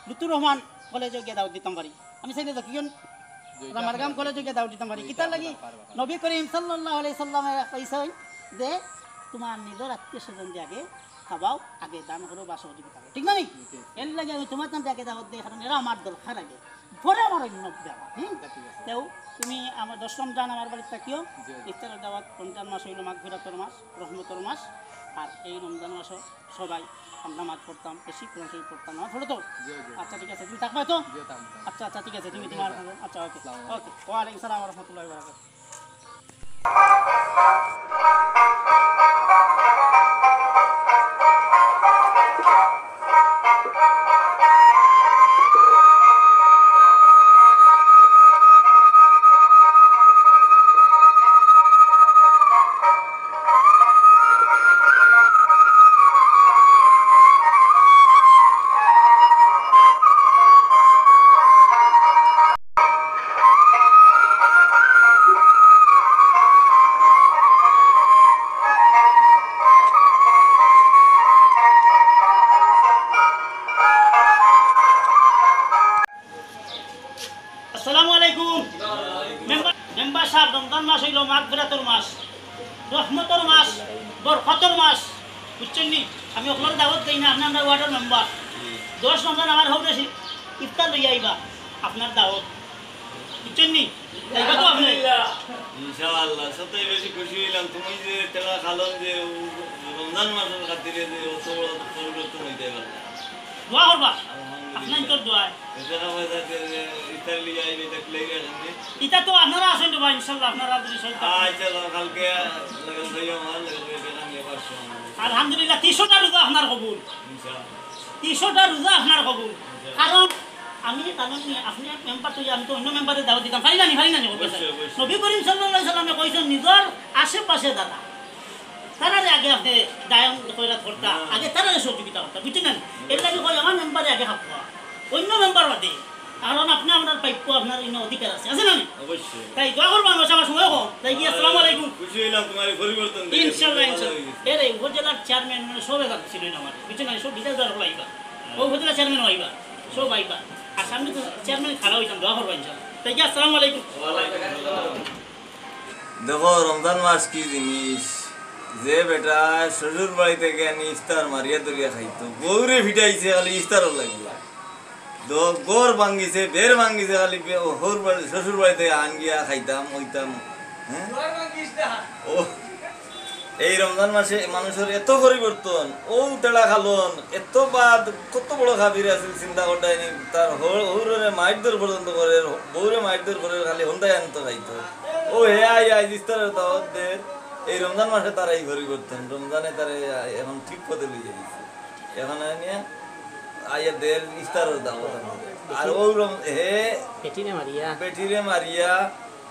লুতুর রহমান কলেজো গিয়া দাওয়াত দিতাম পারি। আমি চাইলে তো কিয়ন জি, জি, রামারগাম আপনি কলেজো গিয়া দাওয়াত দিতাম পারি। জি, কিতার লাগি? পারবা, পারবা। নবী করিম সাল্লাল্লাহু আলাইহি সাল্লামে কইছইন যে, "তুমার নিজর আত্মীয় স্বজন যে আগে খাবাও, আগে দান করো বা সহযোগিতা করো।" ঠিক না নি? জি, জি। এর লাগি আমি তুমার তানরে আগে দাওয়াত দেই, কারণ এরা আমার দরকার আগে। পরে আমার অন্য দাওয়াত, হুম? আচ্ছা, ঠিক আছে। তেউ তুমি আমার দশ রমজান আমার বাড়িত থাকিও, জি, জি। ইফতারর দাওয়াত, রমজান মাস অইলো মাগফিরাতর মাস, রহমতর মাস, আর এই রমজান মাসো সবাই আমরা নামাজ পড়তাম, বেশি কোরআন শরীফ পড়তাম। নামাজ পড়ো তো? জি, জি। আচ্ছা, ঠিক আছে, তুমি থাকবায় তো? জি, থাকবো, থাকবো। আচ্ছা, আচ্ছা, ঠিক আছে, তুমি জি, তোমার, জি। আচ্ছা, ওকে। আসসালামু আলাইকুম। ওকে, ওয়ালাইকুম সালাম ওয়া রাহমাতুল্লাহি ওয়া বারাকাতুহু। আসসালামু আলাইকুম। মেম্বার, মেম্বার সাব, রমজান মাস অইলো মাগফিরাতর মাস, রহমতর মাস, বরকতর মাস, বুঝছইন নি? আমি অকলরে দাওয়াত দেই না, আপনে আমরার ওয়ার্ডর মেম্বার। দশ রমজান আমার হউরে ইফতার লইয়া আইবা, আপনার দাওয়াত, বুঝছইন নি? আইবা তো আপনে? আলহামদুলিল্লাহ। ইনশাআল্লাহ, সত্যিই বেশি খুশি অইলাম। তুমি যে তেড়া খালন যে রমজান মাসর খাতিরে যে অত বড় পরিবর্তন অইতে পারলা। দোয়া করবা। আলহামদুলিল্লাহ। আপনার তোর দোয়ায়। এতে খাওয়া যাতে যে ইফতার লিয়ে আইবে, এটা খুলে গেছে নি? এটা তো আপনারা আছেন তো ভাই, ইনশাআল্লাহ আপনারা যদি সব আচ্ছা, তো কালকে লাগাল ভাই আমার, লাগাল ভাই এটা নিয়ে পারছো আমার। আলহামদুলিল্লাহ, তিশোটা রোজা আপনার কবুল। তিশোটা রোজা আপনার কবুল। কারণ আমি, কারণ নি, আপনি এক মেম্বার তো, আমি তো অন্য মেম্বারে দাওয়াত দিতাম পারি না নি, পারি না নি, অবশ্যই, অবশ্যই। নবী করিম সাল্লাল্লাহু আলাইহি সাল্লামে কইছেন, নিজর আশেপাশে যারা, তারারে আগে আপনি দায়ন কইরা ধরতা, আগে তারারে সহযোগিতা করতা, বুঝছেন না? এর লাগি কই আমার মেম্বারে আগে হাঁকবা, অন্য মেম্বার বাদে। কারণ আপনি আপনার প্রাপ্য, আপনার ইনো অধিকার আছে, আছে না নি? অবশ্যই। তাই দোয়া করবা, আমার সময় কম। তাই কি, আসসালামু আলাইকুম। খুশি হইলাম তোমার এই পরিবর্তন দেখে। ইনশাআল্লাহ, ভালো ইনশাআল্লাহ। হয়ে গেছে। এর এই উপজেলার চেয়ারম্যান মানে সবে জানছিল না আমার, বুঝছেন না? সব ডিটেইলস দেওয়ার লাগি। ও উপজেলা চেয়ারম্যান আইবা, সব আইবা। আর সামনে তো চেয়ারম্যান খাড়া হইতাম, দোয়া করবা ইনশাআল্লাহ। তাই কি, আসসালামু আলাইকুম। ওয়ালাইকুম আসসালাম। দেখো, রমজান মাস কি জিনিস, যে বেটা শ্বশুর বাড়ি থেকে আনি ইফতার মারিয়া ধরিয়া খাইতো, বউরে ফিটাইছে খালি ইফতারর লাগিয়া। দ-, ঘর ভাঙ্গিছে, বের ভাঙ্গিছে, খালি বে-, ও হউর বাড়ি, শ্বশুর বাড়ি থেকে আন গিয়া খাইতাম, অইতাম। হ্যাঁ? ও, এই রমজান মাসে মানুষর এত পরিবর্তন, ও তেড়া খালন, এত বাদ, কত বড় কাফির আছিল, চিন্তা করতে হয়নি। তার হউ-, হউররে মারধর পর্যন্ত করে, বউরে মারধর করে, খালি হন্দায় আনতো খাইতো। ও হে আই, আই, ইফতারের দাওয়াত দের। এই রমজান মাসে তার এই পরিবর্তন, রমজানে তারে এখন ঠিক পথে লইয়া দিছে। এখন আনিয়া আইয়া দের ইফতারের দাওয়াত আনতে। আর ও রম-, হে বেটিরে মারিয়া। বেটিরে মারিয়া,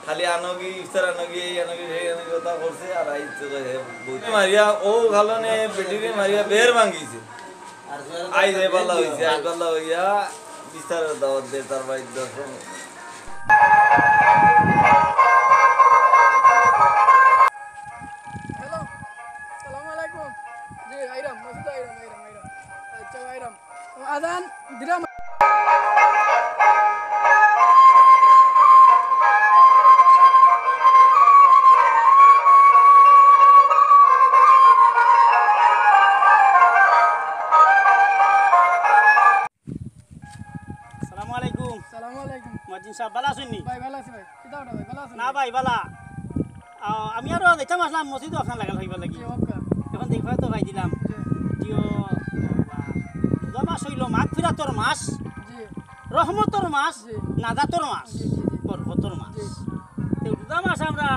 খালি আনগি, ইফতার আনগি, এই আনগি, সেই আনগি কথা করছে, আর আইজ তো হে বউত মারিয়া, ও খালনে বেটিরে মারিয়া বের ভাঙ্গিছে। আইজ হে বালা হইছে, আইজ বালা হইয়া ইফতারের দাওয়াত দে তার বাড়ির দর্শন। হ্যালো, সালামু আলাইকুম। জি, আইরাম, মসজিদে আইরাম, আইরাম, আইরাম। আচ্ছা, আইরাম। আজান দিলাম। আসসালামু আলাইকুম। সালামু আলাইকুম। মুয়াজ্জিন সাহেব, ভালা আছইন নি? ভাই, ভালা আছি ভাই। কিতা অটা ভাই, ভালা আছইন না নি? ভাই, ভালা। আ, আমি আরো যাইতাম আছলাম মসজিদো আপনার লাগাল হইবার লাগি। জি, ওকে। এখন দেখবা তো ভাই দিলাম। জি। জিও, বাবা। রোজা মাস অইলো মাগফিরাতর মাস, জি। রহমতর মাস, জি। নাজাতর মাস, জি, জি, জি। বরকতর মাস। জি। তে রোজা মাস আমরা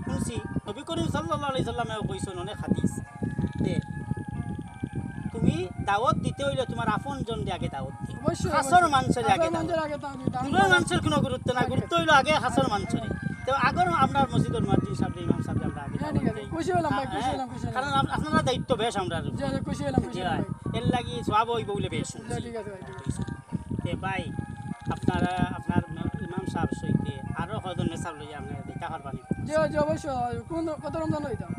শুনছি, নবী করিম সাল্লাল্লাহু আলাইহি সাল্লামে কইছইন অনেক হাদিস। তে তুমি দাওয়াত দিতে অইলে তুমার আপন জনরে আগে দাওয়াত দিও। অবশ্যই, খাছর অবশ্যই। মানষরে আগে খাছর দাওয়াত। মানষরে আগে দাওয়াত দিও। দূরর মানষর কুনু গুরুত্ব নাই, আগে। গুরুত্ব অইলো আগে খাছর মানষরে। তো আগর আমরার মসজিদর মুয়াজ্জিন সাহেব, ইমাম সাহেব আমরা আগে হ্যাঁ, দাওয়াত ঠিক আছে। দেই। খুশি হইলাম ভাই, খুশি হ্যাঁ, হইলাম, খুশি হইলাম। কারণ আপ-, আপনারা দায়িত্ব বেশ আমরার। জি, জি, খুশি হইলাম, খুশি জি, হইলাম ভাই। ভাই। এর লাগি সওয়াব অইবো বলে বেশ জি, শুনছি। ঠিক আছে ভাই, ঠিক আছে। তে ভাই, আপনারা, আপনার ইমাম সাহেব সইতে আরো কয়জন মেসাব লইয়া আপনি দেখা করবা নি? জি, জি, অবশ্যই। কোন, কত রমজান অইতাম?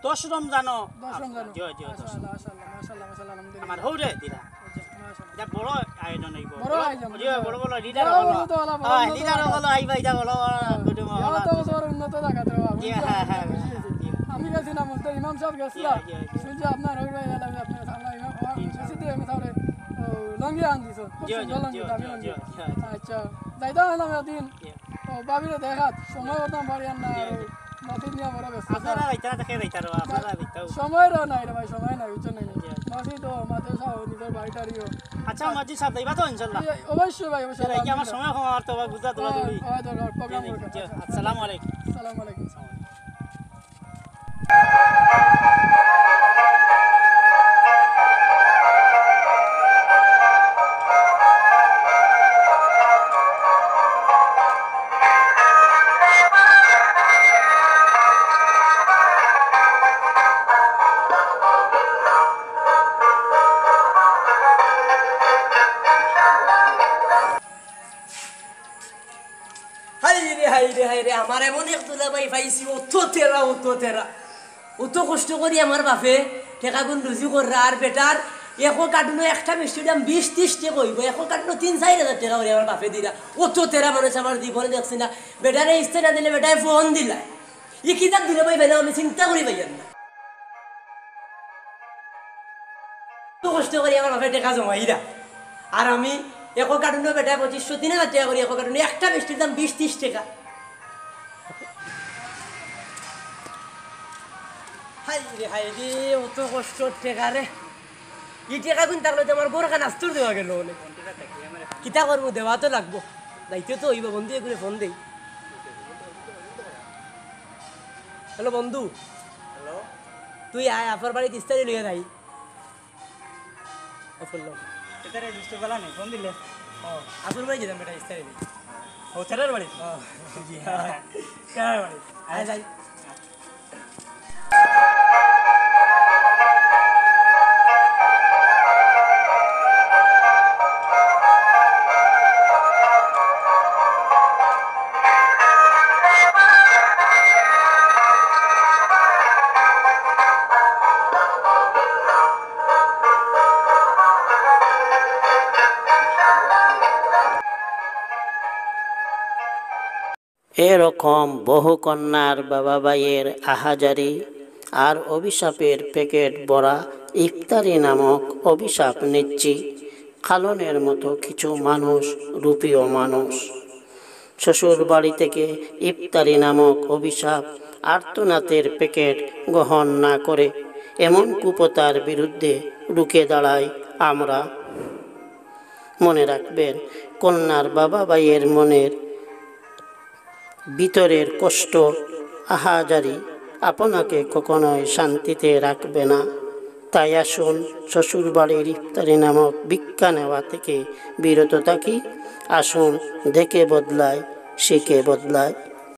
দশ রমজানো। দশ রমজানো। জি, জি, দশ। মাশাআল্লাহ, মাশাআল্লাহ, মাশাআল্লাহ, আলহামদুলিল্লাহ। আমার হউরে দিরা। আচ্ছা, মাশাআল্লাহ। ইটা বড় আয়োজন অইবো। বড় আয়োজন। জি, বড় বড় লিডার অকল। বড় বড় আলা, বড় হ্যাঁ, বড় লিডার আলা। অকল আইবা, ইটা বড় বড় হ্যাঁ। কুটুম অকল ইয়া তো আছে। বড় উন্নত জাগাত রে বাবা। জি, হ্যাঁ, হ্যাঁ, খুশি হইছি। জি। আমি গেছিলাম, ওদের ইমাম সাহেব গেছিলা। জি, জি, জি। শুনছি আপনার হউরে এলাকা, আপনার সামনে ইমাম, ও, ইনশাআল্লাহ। মসজিদে আমি তাহলে, ও, লুঙ্গি আন দিছো। খুব জি, সুন্দর জি, লুঙ্গি, জি, দামি জি, লুঙ্গি। জি, জি। আচ্ছা, যাইতাম আইলাম একদিন। জি। ও, ভাবিরে দেখাত, সময় করতাম পারি আর না, জি, আর জি। মসজিদ নিয়া বড় ব্যস্ত। আপনারা যাইতারা দেখে যাইতারা, আপনারা যাইতাও। সময়রও নাই রে ভাই, সময় নাই, বুঝছো নি? জি, জি। মসজিদ ও, মাদ্রাসা ও, নিজর বাড়ি টাড়িও। আচ্ছা, মসজিদ সাহেব, যাইবা তো ইনশাআল্লাহ? জি, অবশ্যই ভাই, অবশ্যই, জি, এই কি আমার আলহামদুলিল্লাহ। সময় কম, আমার তো আবার বুঝা তোলা হয়, তুলি। হয়, দরকার, জি, program জি, দরকার। জি, আচ্ছা, আচ্ছা। আসসালামু আলাইকুম। আসসালামু আলাইকুম। হায় রে, হায় রে, হায় রে, আমার এমন এক দুলাভাই পাইছি, অত তেরা, অত তেরা। অত কষ্ট করি আমার বাপে টেকাগুন রুজি কররা, আর বেটার একো কার্টুনো একটা মিষ্টির দাম বিশ তিরিশ টেকা অইবো, একো কার্টুনো তিন চাইর হাজার টেকা করি আমার বাপে দিরা। অত তেরা মানুষ আমার জীবনে দেখছি না। বেটারে ইস্তে না দিলে বেটায় ফোন দিলা। ই কিতা দুলাভাই পাইলাম, আমি চিন্তা করি পাইয়ার না। অত কষ্ট করি আমার বাপে টেকা জমাইরা, আর আমি একো কার্টুনো বেটায় পঁচিশশো তিন হাজার টেকা করি, একো কার্টুনো একটা মিষ্টির দাম বিশ তিরিশ টেকা। হায় রে, হায় রে, অত কষ্টর টেকা রে। ই টেকাগুন থাকলে তো আমার ঘরখান আস্তুর দেওয়া গেল অনে। কিতা করমু, দেওয়া তো লাগবো। যাইতে তো অইবো, বন্ধু এগুলো ফোন দেই। হ্যালো বন্ধু। হ্যালো। তুই আয়, আফর বাড়িত ইস্তারি লইয়া যাই। ও ফুল্লো। এটারে দুষ্ট গলা নেই, ফোন দিলে। ও, আফর বাড়ি যেতাম বেটা ইস্তারি লই। ও, চাচার বাড়ি? ও, জি, হ্যাঁ। চাচার বাড়ি। আয় যাই। এরকম বহু কন্যার বাবা ভাইয়ের আহাজারি আর অভিশাপের প্যাকেট ভরা ইফতারি নামক অভিশাপ নিচ্ছি খালনের মতো কিছু মানুষ, রূপীয় মানুষ। শ্বশুর বাড়ি থেকে ইফতারি নামক অভিশাপ আর্তনাদের প্যাকেট গ্রহণ না করে এমন কুপ্রথার বিরুদ্ধে রুখে দাঁড়াই আমরা। মনে রাখবেন, কন্যার বাবা ভাইয়ের মনের ভিতরের কষ্ট, আহাজারি আপনাকে কখনোই শান্তিতে রাখবে না। তাই আসুন, শ্বশুরবাড়ির ইফতারি নামক ভিক্ষা নেওয়া থেকে বিরত থাকি। আসুন, দেখে বদলাই, শিখে বদলাই।